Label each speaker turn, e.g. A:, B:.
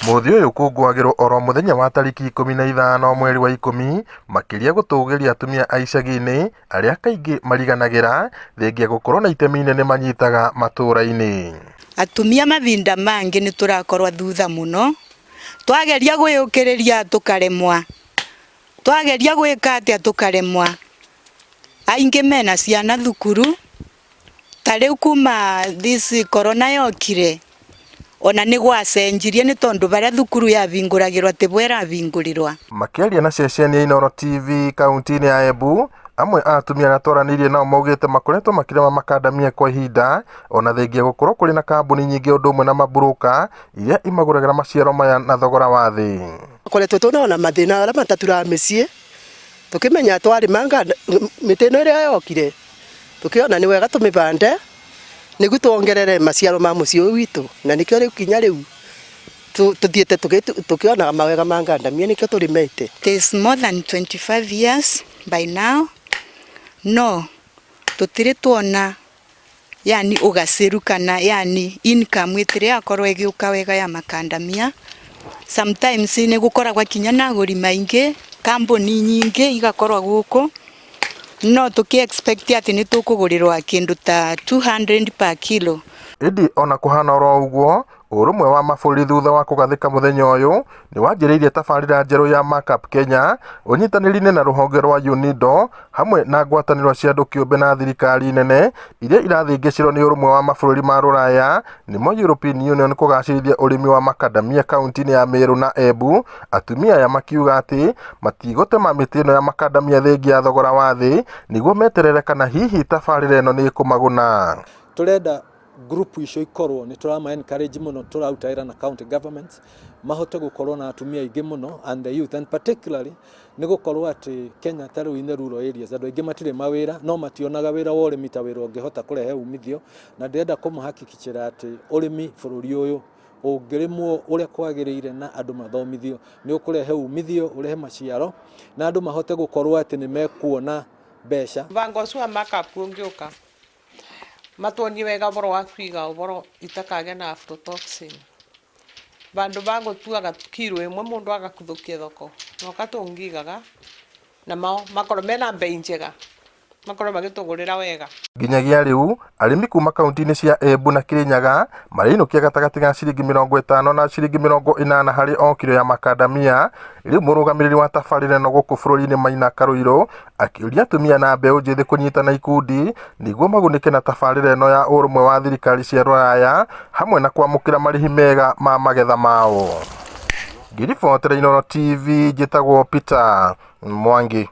A: Mũthĩ ũyũ ũkũngũagĩrwo oro mũthenya wa tarĩki 15 mweri wa 10, makĩria gũtũgĩria atumia a icagi-inĩ arĩa kaingĩ mariganagĩra thengia gũkorwo na itemi inene manyitaga matũra-inĩ.
B: Atumia mavinda mangĩ nĩ tũrakorwa thutha mũno, twageria gwĩũkĩrĩria tũkaremwa, twageria gwĩka atĩa tũkaremwa, aingĩ mena ciana thukuru, ta rĩu kuma this corona yokire, ona nĩ gwacenjirie nĩ tondũ barĩa thukuru yahingũragĩrwo tibwo ĩrahingũrĩrwa.
A: Makĩaria na ceceni ya Inooro TV kaunti-inĩ ya Embu, amwe a atumia arĩa twaranĩirie nao maugĩte makoretwo makĩrĩma makandamia kwa ihinda ona thengia gũkorwo kũrĩ na kambuni nyingĩ ũndũ ũmwe na maburũka iria imagũragĩra maciaro maya na thogora wa thĩ.
C: Tũkoretwo twĩna ona mathĩna arĩa mataturaga mĩciĩ, tũkĩmenya twarĩmanga mĩtĩ ĩno ĩrĩa yokire, tũkĩona nĩ wega tũmĩbande nĩguo tuongerere maciaro ma mũciĩ ũyũ witũ, na nĩkĩo rĩu kinya rĩu tũthiĩte tũkĩonaga mawega ma ngandamia nĩkĩo tũrĩmĩte.
B: It is more than 25 years by now, no tũtirĩ tuona yani ũgacĩru kana yani income ĩtirĩ yakorwo ĩgĩũka wega ya makandamia. Sometimes nĩ gũkoragwo kinya na agũri maingĩ, kambuni nyingĩ igakorwo gũkũ, no tũkĩ expect atĩ nĩ tũkũgũrĩrwa kĩndũ ta 200 per kilo.
A: Ĩndĩ ona kũhana oro ũguo, ũrũmwe wa mabũrũri thutha wa kũgathĩka mũthenya ũyũ nĩ wanjĩrĩirie tabarĩra njerũ ya Markup Kenya ũnyitanĩri-inĩ na rũhonge rwa UNIDO hamwe na ngwatanĩro cia andũ kĩũmbe na thirikari nene iria irathĩngĩcĩrwo nĩ ũrũmwe wa mabũrũri ma rũraya nĩmo European Union kũgacĩrithia ũrĩmi wa makandamia kaunti-inĩ ya Meru na Embu. Atumia aya makiuga atĩ matigũtema mĩtĩ ĩno ya makandamia thengia ya thogora wa thĩ nĩguo meterere kana hihi tabarĩra ĩno nĩ ĩkũmaguna.
D: Turenda group icio ikorwo nĩ tũrama encourage mũno, tũraruta wĩra na county governments mahote gũkorwo na atumia aingĩ mũno and the youth, and particularly nĩ gũkorwo atĩ Kenya ta rĩu in the rural areas andũ aingĩ matirĩ mawĩra, no mationaga wĩra wa ũrĩmi ta wĩra ũngĩhota kũrehe umithio, na ndĩrenda kũmahakikicĩra atĩ ũrĩmi bũrũri ũyũ ũngĩrĩmwo ũrĩa kwagĩrĩire na andũ mathomithio nĩ ũkũrehe umithio, ũrehe maciaro na andũ mahote gũkorwo atĩ nĩ mekuona mbeca.
E: Mũbango ũcio wa markup ũngĩũka matuonie wega ũboro wa kwiga ũboro itakagĩa na aflatoxin, bandũ ba gũtuaga kiro ĩmwe mũndũ agakuthukia thoko noka tũngigaga na mao makorwo mena bei njega, makorwo magĩtũgũrĩra wega.
A: Nginyagia rĩu arĩmi kuma kaunti-inĩ cia Embu na Kirinyaga marĩinũkia gatagatĩ ga ciringi 50 na ciringi 80 harĩ o kiro ya makandamia. Rĩu mũrũgamĩrĩri wa tabarĩra ĩno gũkũ bũrũri-inĩ Maina Karũirũ akĩũria atumia na mbeũ njĩthĩ kũnyitana ikundi nĩguo magunĩke na tabarĩra ĩno ya ũrũmwe wa thirikari cia rũraya hamwe na kwamũkĩra marĩhi mega ma magetha mao. Ngĩribotera Inooro TV njĩtagwo Peter Mwangi.